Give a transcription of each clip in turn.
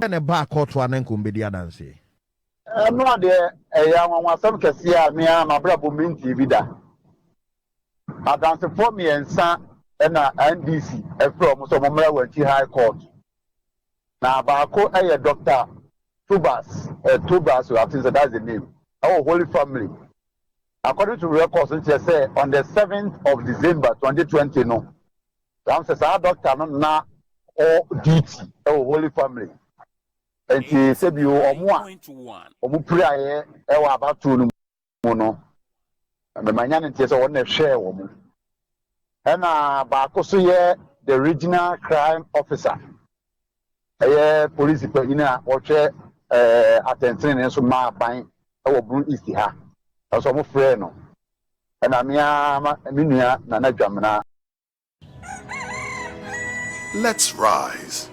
Dɛn na ɛbaa kɔɔto a na anka wɔbɛdi adanseɛ? Ɛno adeɛ, ɛyɛ anwanwasɛm kɛseɛ a me ara m'abrabɔ mentee bi da. Adansefoɔ mmiɛnsa na NDC frɛ wɔn sɛ wɔmmra Wankyi High Court. Na baako yɛ Doctor Tobas, eh, Tobas, I think so that's the name, ɛwɔ Holy Family. According to records no kyerɛ sɛ on the 7th of December 2020 no, Sam sɛ saa doctor no na ɔ duty ɛwɔ Holy Family. Nti sɛbi ɔmo a ɔmo piraeɛ ɛwɔ abatoɔ no mu no, manya ne nteɛ sɛ wɔn na ɛhwɛɛ wɔn. Ɛna baako so yɛ the regional crime officer, ɛyɛ polisi panyin a wɔhwɛ atɛntenenee so maa aban ɛwɔ Bono East ha. Ɛnso ɔmo frɛɛ no. Ɛna mmea me nua Nana Dwamena. Let's rise.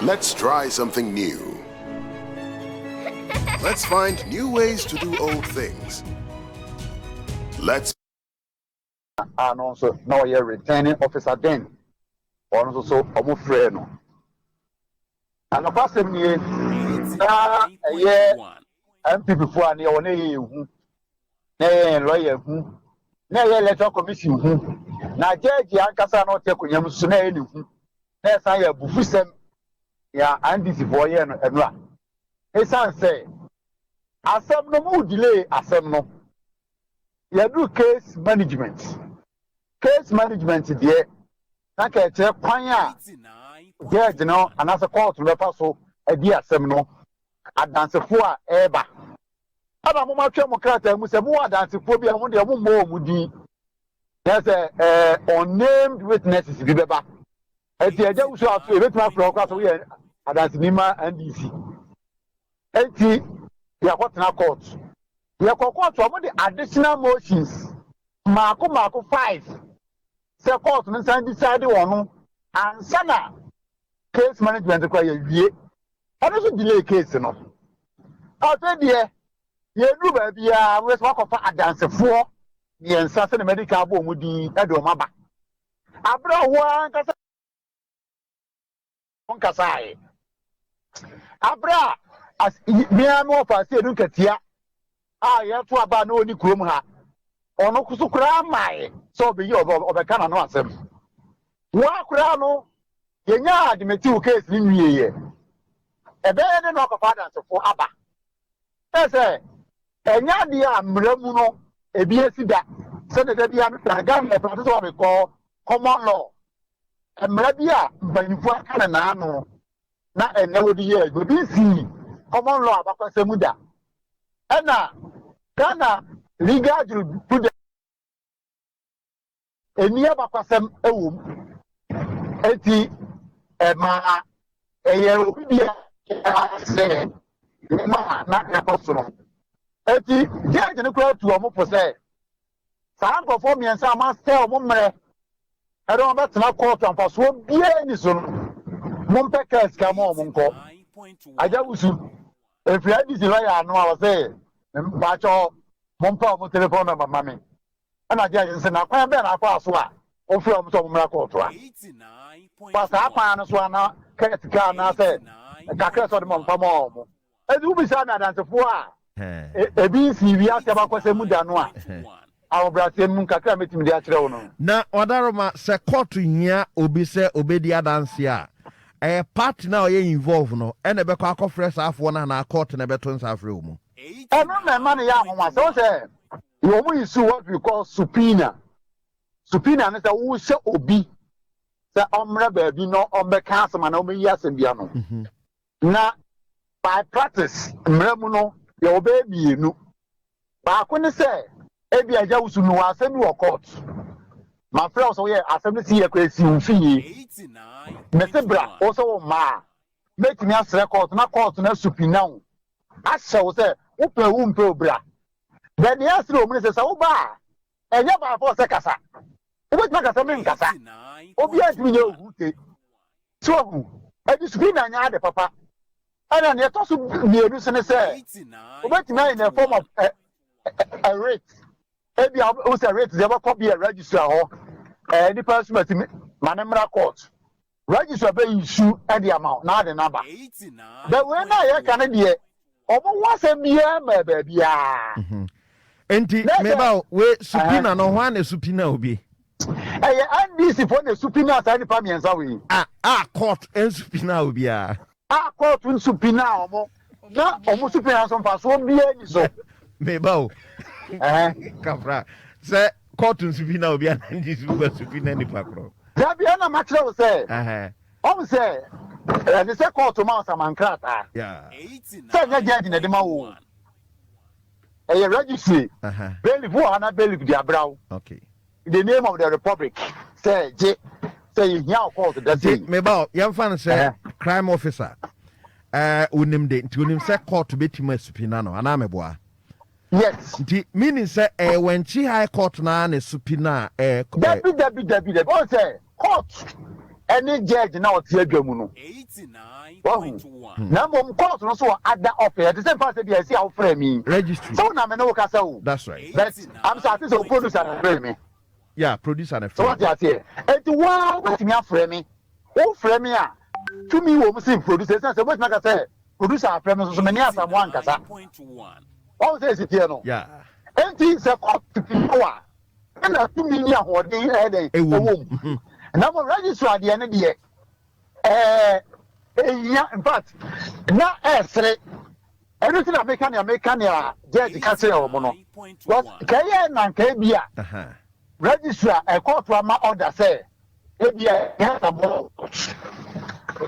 Let's try something new. Let's find new ways to do old things. Let's A no nso na ɔyɛ returning officer, den ɔno nso so ɔmo frɛɛ no. Anokwasɛm nie, na ɛyɛ NPP foɔ a ne yɛwɔ na ɛyɛ yɛn hu, na ɛyɛ yɛn lawyer hu, na ɛyɛ Electoral Commission hu, na judge ankasa na ɔte akonnwa mu nso na ɛyɛ ne hu, na ɛsan yɛ abufusɛm nea NDC foɔ yɛ no ɛnora. Ɛsiane sɛ asɛm no mu delay, asɛm no yɛduru case management. Case management deɛ, na ka ɛkyerɛ kwan a judge no anaasɛ court no bɛfa so adi asɛm no, adansefoɔ a ɛreba. Ɛna mo atwa mo krataa mu sɛ mowɔ adansefoɔ bi a mo deɛ mo mmɔ wɔn din, na sɛ unnamed witnesses bi bɛba. Eti ɛgya wusu aso ebetumi afrɛ ɔkora sɛ woyɛ adanseni ma NDC. Eti yɛkɔtena court, yɛkɔ court, wɔn de additional motions mmaako mmaako five sɛ court no nsan decide wɔn no ansa na case management kora yɛ wie. Ɛno nso delay case no. Afei deɛ, yɛduru baabi a wɔsɛ wakɔfa adansefoɔ mmiɛnsa sɛ ne medical bɔ wɔn din ɛde wɔn aba abere a wɔn ankasa nkasa ayɛ abere a mmea mi wɔfa ase edu nketea a yɛto aba na ɔni kurom ha, ɔno nso koraa maae sɛ ɔbɛyi ɔbɛka n'ano asɛm. Wɔn akora no yɛnya admit case ne nwie yɛ ɛbɛyɛ ne na ɔkɔfa adansefo aba ɛ sɛ ɛnyɛ adeɛ a mmara mu no ebi esi da sɛdeɛ da bi a mepɛ Ghana yɛ practice what we call common law, mmara bi a mpanyinfoɔ aka ne n'ano na ɛnɛ wɔde yɛ adwuma bi nsi common law abakɔsɛm mu da. Ɛna Ghana legal jurisprudence eni abakɔsɛm ɛwɔ mu, eti ɛmaa ɛyɛ obi bi a sɛ nneɛma a na ɛkɔ so no. Eti judge no koraa tu ɔmo fo sɛ saa nkurɔfoɔ mmiɛnsa a masɛ ɔmo mmerɛ ɛde wɔn bɛtena kɔɔto amfasoɔ biara ni so no, mompɛ kaa sika ma ɔmo nkɔ. Agya wusu efiri NDC lawyer ano a wɔsɛ mpaakyɛw, mompɛ ɔmo telephone number ma me. Ɛna judge sɛ na kwan bɛn na afa so a wofrɛ ɔmo sɛ ɔmo mmra kɔɔto a fa saa kwan no so ana kaa sika anaasɛ kakra sɛ ɔde ma ɔmfa ma ɔmo. Eti wobisa mi adansefoɔ a ebi nsi wiase abakɔsɛ mu da no a ahobrɛaseɛ mu nkakra a mɛtumi de akyerɛ wo no. Na ɔdaroma sɛ court hia obi sɛ obɛdi adanse a, ɛyɛ party na ɔyɛ involve no ɛna ɛbɛkɔ akɔfrɛ saafoɔ no anaa court na ɛbɛto nsa afrɛ wɔ mu? Ɛno na ɛma no yɛ ahoma sɛ wo sɛ wɔn mu yi what we call subpoena. Subpoena ne sɛ wohyɛ obi sɛ ɔmmrɛ baabi na ɔmmɛka asɛm anaa ɔmmɛyi asɛm bi ano. Na by practice, mmerɛ mu no yɛwɔ bɛyɛ mmienu. Baako ne sɛ ebi agya wusu mi wɔ asɛm bi wɔ court, mafrɛ wo sɛ woyɛ asɛm no si yɛ kɔ esi wo fie, mese bra, wo sɛ wo mmaa a, mɛtumi asrɛ court na court no asubpoena wo ahyɛ wo sɛ wopɛ wo mpɛ wo bra. Bɛ nea asere wɔ mu ne sɛ woba a, ɛnyɛ by force sɛ kasa. Wobɛtumi akasa, me nkasa, obiara ntumi nyɛ ohu te so ohu. Ɛdi subpoena nyɛ ade papa. Ɛna nea ɛtɔ so mmienu so ne sɛ wobɛtumi ayɛ in a form of a writ. Ebi a wo sɛ writ deɛ, wɔbɛkɔ bi a registrar hɔ, nipa nso bɛtumi ma ne mmra court. Registrar bɛ issue de ama wo na ade no aba. But wei no a yɛka no deɛ, wɔn ho asɛm biara mmaa baabiara. Mhm. Nti Na sɛ meba o, wei supina ɛhɛn, no hwan na supina obi? ɛyɛ NDC foɔ na supina saa nnipa mmiɛnsa wei. A a court nsupina obiara. A kɔɔto nsupina wɔn na wɔn supina nso mfasoɔ biara nni so. Meba o. Ɛhɛn. Kafra sɛ court nsupina obi a na NDC foɔ supina nipa korɔ. Dabi ɛna makyerɛ wo sɛ Ɛhɛn. ɔhu sɛ ɛsɛ sɛ kɔɔto ma wo saman krataa Yeah. sɛ ɛnyɛ judge na ɛde ma wo o. Ɛyɛ registry, bailiff wɔ ha na bailiff de abra wo Okay. in the name of the republic sɛ gye sɛ yɛhia wo court da sei. Nti meba o, yɛmfa no sɛ crime officer ɛɛ onim de nti onim sɛ court bɛtumi asupina no anaa meboa? Yes. Nti meaning sɛ ɛyɛ Wɛnkyi High Court no ara na esupina ɛɛ. Dabi dabi dabi dabi ɔn sɛ court ɛne judge na ɔte adwa mu no wahu na mmom court no so wɔ other office ɛte sɛ mfa sɛ bi a ɛsi a wofrɛ mi Registry. sɛ wo na me ne wo kasa o That's right. but am sɛ ate sɛ wo producer na frɛ me Yeah, producer na sɛ frɛ wate aseɛ enti woa wobɛtumi afrɛ me wofrɛ me a tumi wɔ mu sen producer ɛsiane sɛ wobɛtumi aka sɛ producer afrɛ me nso so me ne Asamoah ankasa wahu sɛ ɛsi teɛ no Yeah. enti sɛ court pii wɔ a ɛna tumi ne ahoɔden ɛyɛ dɛn Ɛwɔ mu. ɛwɔ mu na mo registrar deɛ no deɛ ɛɛ ehia in fact na ɛsere ɛno ti na meka nea meka nea judge ka kyerɛ wɔn no because kɛyɛ na nka ebi a registrar ɛkɔɔto ama order sɛ ebi a ɛyɛ sabɔ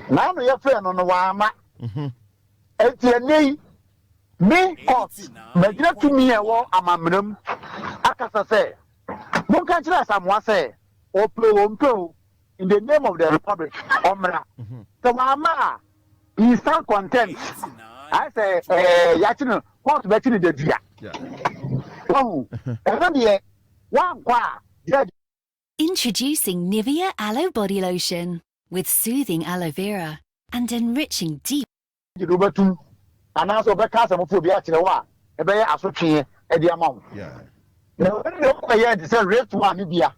n'ano yɛ frɛ no no wama eti ɛnɛ yi me court mɛgyina tumi a ɛwɔ amammerɛ mu akasa sɛ monka nkyerɛ Asamoah sɛ ɔpɛ o ɔmpɛ o in the name of the republic ɔmmra sɛ wama a he stand contempt ayɛ sɛ ɛɛ yɛakye no court bɛkye no dadua wahu ɛno deɛ wankɔ a judge Introducing Nivea Aloe Body Lotion with soothing aloe vera and enriching deep de wobɛtum anaasɛ ɔbɛka asɛm foforɔ bi akyerɛ wo a ɛbɛyɛ asotweɛ de ama wo na ɛno deɛ wokɔyɛ te sɛ rape one ne bia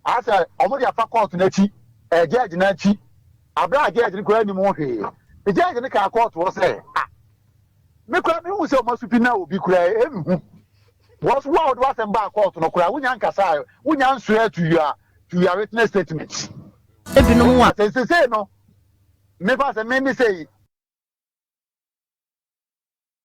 asɛ ɔmo de afa court n'akyi ɛɛ judge n'akyi abere a judge no koraa anim ho hwee the judge no kaa court hɔ sɛ ah me koraa mehu sɛ ɔmo asubpoena obi koraa ɛnhu wɔn so wo a wɔde w'asɛm baa court no koraa wonya nkasa a wonya nswear to your witness statement Ebinom a sɛ sesei no mefa sɛ me ne sɛ yi.